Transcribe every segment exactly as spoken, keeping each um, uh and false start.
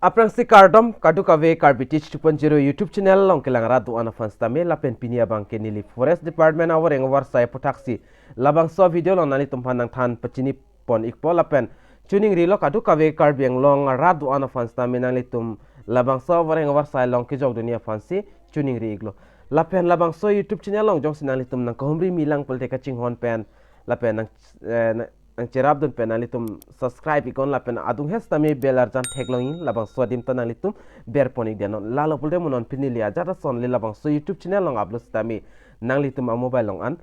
Aphrangsi kardom, kadokave Karbi Teach two point zero YouTube channel along kelang rat do-an aphan sitame, lapen pini abangke neli Forest Department avoreng avarsai aputhaksi labangso video along nanglitumphan nangthan pachini pon ikpo, lapen choningrilo kadokave Karbi Anglong arat do-an aphan sitame nanglitum labangso avoreng avarsai along kejokdunji aphansi choningri iklo. Lapen labangso YouTube channel along jongsi nanglitum nangkahumri milang pulote kachinghon pen, lapen nang, eh, nang, nangcherapdun pen nanglitum subscribe iknon, lapen adung he sitame bell arjan theklongji, labangso adim ta nanglitum berpon ik dia non. Lalo pulote mo non pini neli ajat asonle labangso YouTube channel along upload sitame nanglitum amobile along an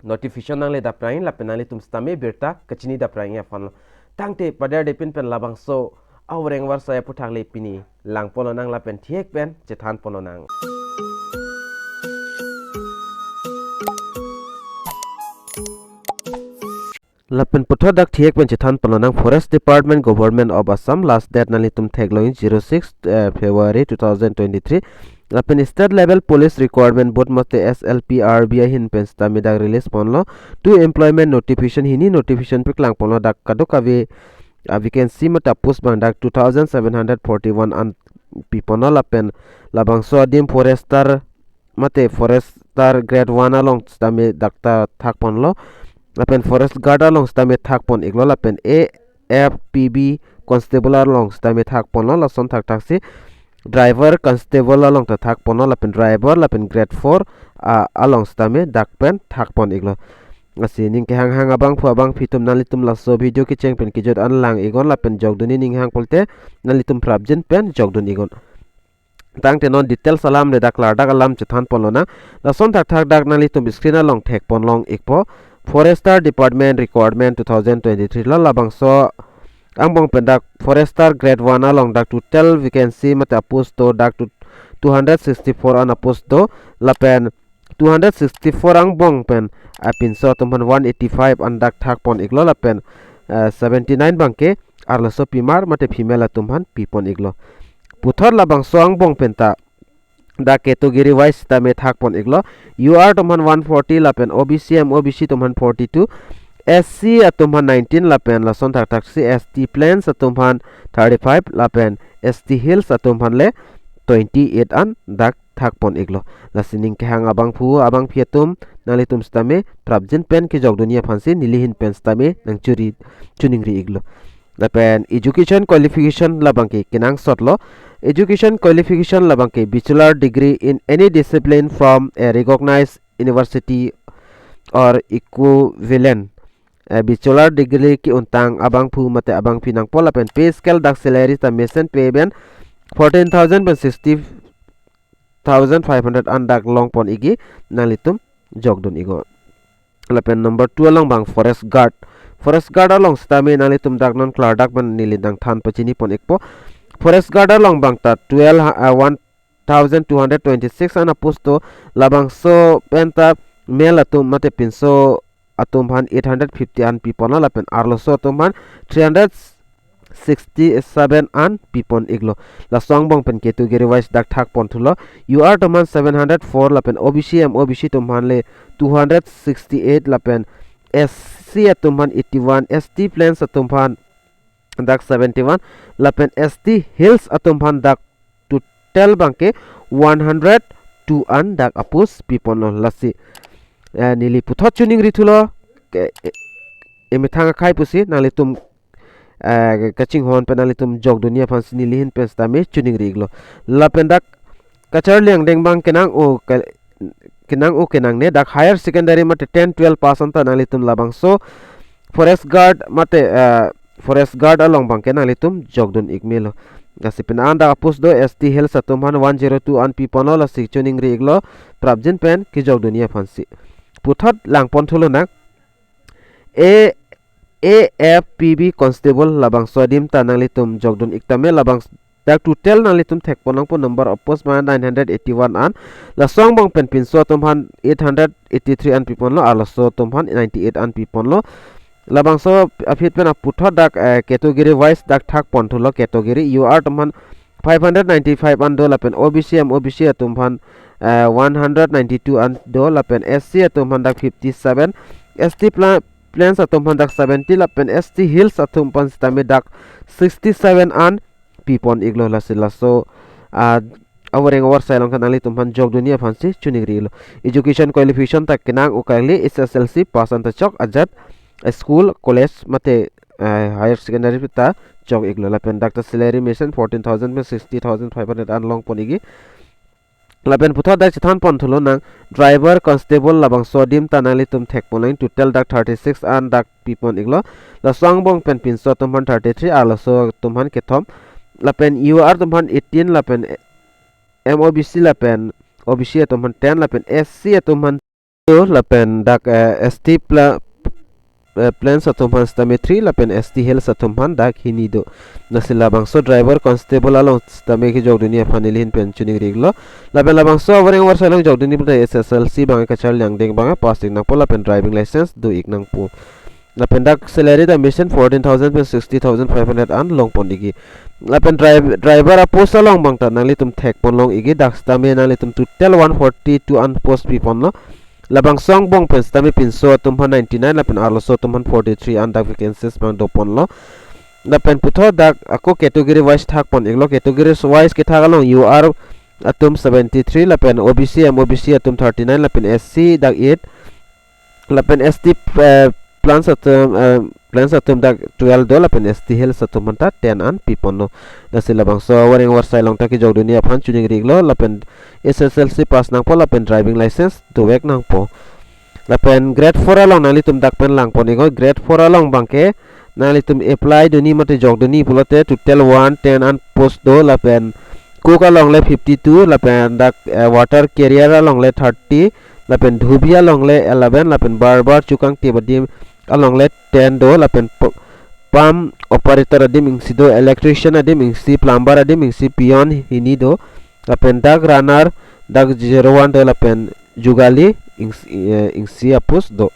notification nangle daprang, lapen nanglitum sitame birta kachini daprang aphanlo. Tangte pader depin pen labangso avoreng avarsai aputhak le pini langponlonang lapen thihek pen chethanponlonang. Lapen puthot dak thihek pen chethanponlonang, Forest Department, Government of Assam, last date nanglitum theklongji zero six, eh, February two thousand twenty-three. Lapen State Level Police Recruitment Board mate S L P R B ahin pen sitame dak release ponlo two employment notification, hini notification paklang ponlo, dak kadokave, ah, vacancy mate post abang dak two thousand seven hundred forty-one an piponlo, lapen labangso adim forester mate forester grade one along sitame dak ta thakponlo, lapen forest guard along sitame thakpon iklo, lapen A F P B constable along sitame thakponlo, lason thakthaksi driver, constable along ta thakponlo, lapen driver lapen grade four, ah, along sitame dak pen thakpon iklo. Lasi ning kehanghang abangphu abangphi atum, nanglitum laso video kecheng pen kejut an lang iknon, lapen jokdunji ning hang pulote nanglitum prapjin pen jokdun iknon. Tangte non details alam le dak klardak alam chethanponlonang. Lason thakthak dak nanglitum screen along thekponlong ikpo. Forester Department Recruitment two thousand twenty-three lo, labangso angbong pen dak forester grade one along dak total vacancy mate apost do dak tu-, two hundred sixty-four an apost do, lapen two hundred sixty-four angbong pen apinso atumphan one eighty-five an dak thakpon iklo, lapen, eh, seventy-nine abangke arloso pimar mate female atumphan pipon iklo. Puthot labangso angbong pen ta dak category wise sitame thakpon iklo. U R atumphan one forty, lapen O B C, M O B C atumphan forty-two, S C atumphan nineteen, lapen lason thakthaksi S T plains atumphan thirty-five, lapen S T hills atumphan le twenty-eight an dak thakpon iklo. Lasi ning kehang abangphu abangphi atum, nanglitum sitame prapjin pen kejokdunji aphansi neli ahin pen sitame nangchuri choningri iklo. Lapen education qualification labangke kenangsotlo. Education qualification labangke bachelor degree in any discipline from a recognized university or equivalent. Eh, bachelor degree ke-untang abangphu mate abangphi nangpo, lapen pay scale dak salary ta mesen pay pen fourteen thousand pen sixty thousand five hundred an dak longpon ikji, nanglitum jokdun iknon. Lapen number two along abang forest guard. Forest guard along sitame nanglitum dak non klardak pen neli nangthan pachinipon ikpo. Forest guard along abang ta twelve ha-, ah, one thousand two hundred twenty-six an apost do, labangso pen ta male atum mate pinso atumphan eight hundred fifty an piponlo, lapen arloso atumphan three hundred sixty-seven an pipon iklo. Laso angbong pen category wise dak thakpon thulo. U R atumphan seven hundred four, lapen O B C, M O B C atumphan le two hundred sixty-eight, lapen S C atumphan eighty-one, S T plains atumphan dak seventy-one, lapen S T hills atumphan dak total abangke one hundred two an dak apost piponlo. Lasi, eh, neli puthot choningri thulo ke, eh, emethang akhai pusi nanglitum, eh, kachinghon pen nanglitum jokdunji aphansi neli ahin pen sitame choningri iklo. Lapen dak kacharli angdeng abang kenang-o ke, kenang-o kenangne, dak higher secondary mate ten twelve pass an ta nanglitum labangso forest guard mate, eh, forest guard along abangke nanglitum jokdun ik melo. Lasi pen an dak apost do, S T hills atumphan one zero two an piponlo, lasi choningri iklo, prapjin pen kejokdunji aphansi. Puthot langpon thulonang, A, A F P B constable labangso adim ta nanglitum jokdun ik tame, labang dak total nanglitum thekpon nangpo number of post abang nine hundred eighty-one an. Laso angbong pen pinso atumphan eight hundred eighty-three an piponlo, arloso atumphan ninety-eight an piponlo. Labangso aphi pen aputhot dak, eh, category wise dak thakpon thulo. Category U R atumphan five hundred ninety-five an do, lapen O B C, M O B C atumphan, eh, one hundred ninety-two an do, lapen S C atumphan dak fifty-seven, S T pla-, plains atumphan dak seventy, lapen S T hills atumphan sitame dak sixty-seven an pipon iklo, lasi laso, ah, avoreng avarsai along ta nanglitum aphan jokdunji aphansi choningri iklo. Education qualification ta kenang-o kali, S S L C pass anta chok ajat school, college mate, eh, higher secondary ta chok iklo. Lapen dak ta salary mesen fourteen thousand pen sixty thousand five hundred an longpon ikji. Lapen puthot dak chethanpon thulonang, driver, constable labangso adim ta nanglitum thekponlang, total dak thirty-six an dak pipon iklo. Laso angbong pen pinso atum aphan thirty-three, arloso atum aphan kethom. Lapen U R atum aphan eighteen, lapen M O B C lapen O B C atum aphan ten, lapen S C atum aphan two, lapen dak, eh, S T pla-, eh, Plains atum aphan sitame three, lapen S T Hills atum aphan dak hini do. Lasi labangso driver, constable along sitame kejokdunji aphan neli ahin pen choningri iklo. Lapen labangso avoreng avarsai along jokdunji pulote S S L C abang kacharli angdeng abang pass ik nangpo, lapen driving license do ik nangpo. Lapen dak salary ta mesen fourteen thousand pen sixty thousand five hundred an longpon ikji. Lapen drive-, driver a-post along abang ta nanglitum thekponlong ikji, dak sitame nanglitum total one forty-two an post piponlo. Labangso angbong pen sitame pinso atum aphan ninety-nine, lapen arloso atum aphan forty-three an dak vacancies abang doponlo. Lapen puthot dak ako category wise thakpon iklo, category wise kethak along U R atum seventy-three, lapen O B C, M O B C atum thirty-nine, lapen S C dak eight, lapen S T, eh, Plains atum, eh, Plains atum dak twelve do, lapen S T Hills atum aphan ta ten an piponlo. Lasi labangso avoreng avarsai along ta kejokdunji aphan choningri iklo, lapen S S L C pass nangpo, lapen driving license dovek nangpo. Lapen grade four along nanglitum dak pen langpon iknon, grade four along abangke nanglitum apply dunji mate jokdunji pulote total one ten an post do, lapen cook along le fifty-two, lapen dak, eh, water carrier along le thirty, lapen dhubi along le eleven, lapen barber, chukangtip adim along le ten do, lapen p-, pump operator adim isi do, electrician adim isi, plumber adim isi, peon hini do, lapen dak runner dak zero one do, lapen jugali ings-, eh, isi a-post do.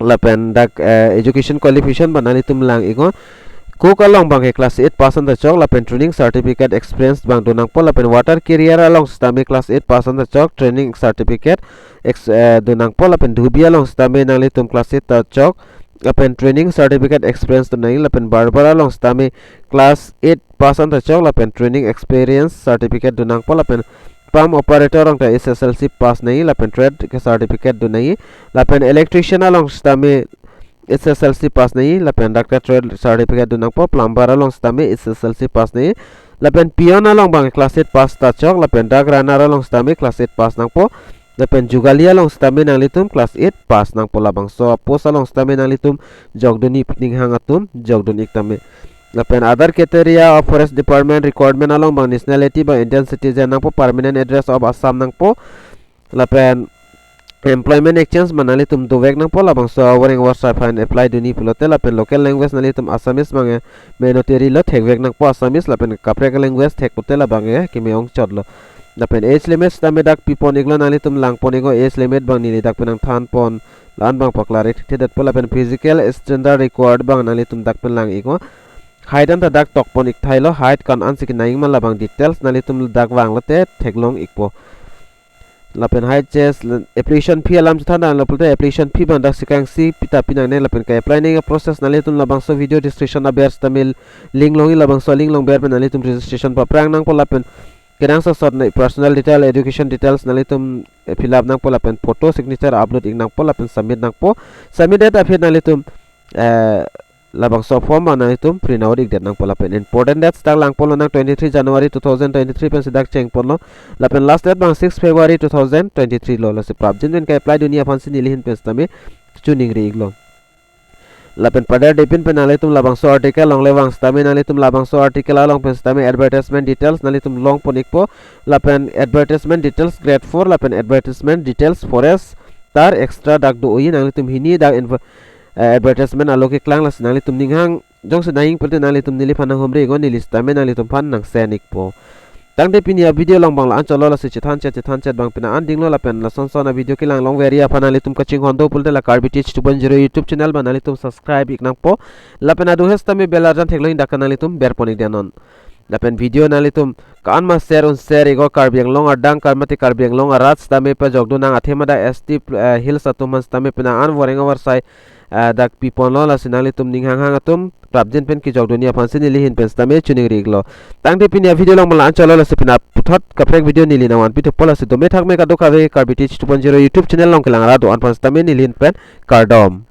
Lapen dak, eh, education qualification abang nanglitum lang iknon. Cook along abangke class eight pass anta chok, lapen training certificate experience abang do nangpo, lapen water carrier along sitame class eight pass anta chok, training certificate ex-, eh, do nangpo, lapen dhubi along sitame nanglitum class eight ta chok, lapen training certificate experience do nangji, lapen barber along sitame class eight pass anta chok, lapen training experience certificate do nangpo, lapen pump operator along ta S S L C pass nangji, lapen trade ke certificate do nangji, lapen electrician along sitame S S L C pass nangji, lapen dak ta trade certificate do nangpo, plumber along sitame S S L C pass nangji, lapen peon along abang class eight pass ta chok, lapen dak runner along sitame class eight pass nangpo, lapen jugali along sitame nanglitum class eight pass nangpo. Labangso a-post along sitame nanglitum jokdunji pu ninghang atum jokdun ik tame. Lapen other criteria of forest department requirement along abang nationality abang Indian citizen nangpo, permanent address of Assam nangpo, lapen employment exchange abang nanglitum dovek nangpo, labangso avoreng avarsai aphan apply dunji pulote, lapen local language nanglitum Assamese abang, eh, mandatory lo, thekvek nangpo Assamese, lapen kaprek language thek pulote labang, eh, keme ongchotlo. Lapen age limit sitame dak pipon iklo, nanglitum langpon iknon, age limit abang neli dak pen nangthanpon, la-an abang paklar ik thekthedetpo, lapen physical standard required abang nanglitum dak pen lang iknon. Height anta dak tokpon ik thailo, height ko-an ansi kenangji ma labang details nanglitum dak vanglote theklong ikpo. Lapen high chest, la-, application fee alam chethan damlo pulote, application fee abang dak sika isi pi ta pinangne, lapen ke-apply nangji a-process nanglitum labangso video description aber sitame link longji, labangso link along ber pen nanglitum registration paphrang nangpo, lapen kenangsot asot na personal detail, education details nanglitum, eh, fill up nangpo, lapen photo signature upload ik nangpo, lapen submit nangpo. Submit det aphi nanglitum, eh, labangso form abang nanglitum print out ikdet nangpo. Lapen important dates dak langponlonang, twenty-three January two thousand twenty-three pensi dak chengponlo. Lapen last date abang six February two thousand twenty-three lo. Lasi prapjin pen ke-apply dunji aphansi neli ahin pen sitame choningri iklo. Lapen pada depin pen nanglitum labangso article along le vang sitame, nanglitum labangso article along pen sitame advertisement details nanglitum longpon ikpo. Lapen advertisement details grade four, lapen advertisement details forest tar extra dak do-oji, nanglitum hini dak info-, eh, advertisement alo keklang, lasi nanglitum ninghang jongsi nangji pulote nanglitum neliphan nanghumri iknon, neli sitame nanglitumphan nangsend ikpo. Tangte pini a-video along abang la-an chotlo, lasi chethan chet chethan chet abang pini la-an dinglo, lapen lason son a-video kelang longverji aphan nanglitum kachinghon do pulote la Karbi Teach two point zero YouTube channel abang nanglitum subscribe ik nangpo. Lapen adung he sitame bell arjan theklong ik, dak ke nanglitum berpon ik denon. Lapen video nanglitum ko-an ma share un share iknon, Karbi Anglong adang kar mate Karbi Anglong arat sitame pajokdun nang, athema dak S T, eh, Hills atum aphan sitame pini la-an voreng avarsai, eh, dak piponlo, lasi nanglitum ning hanghang atum prapjin pen kejok dun aphansi neli ahin pen sitame choningri iklo. Tangte pini a-video along ma la-anchot lo, lasi penap puthot kaprek video neli nangvanpi thupo, lasi dome thakme kadokave Karbi Teach two point zero YouTube channel along kelang ra do-an aphan sitame neli ahin pen kardom.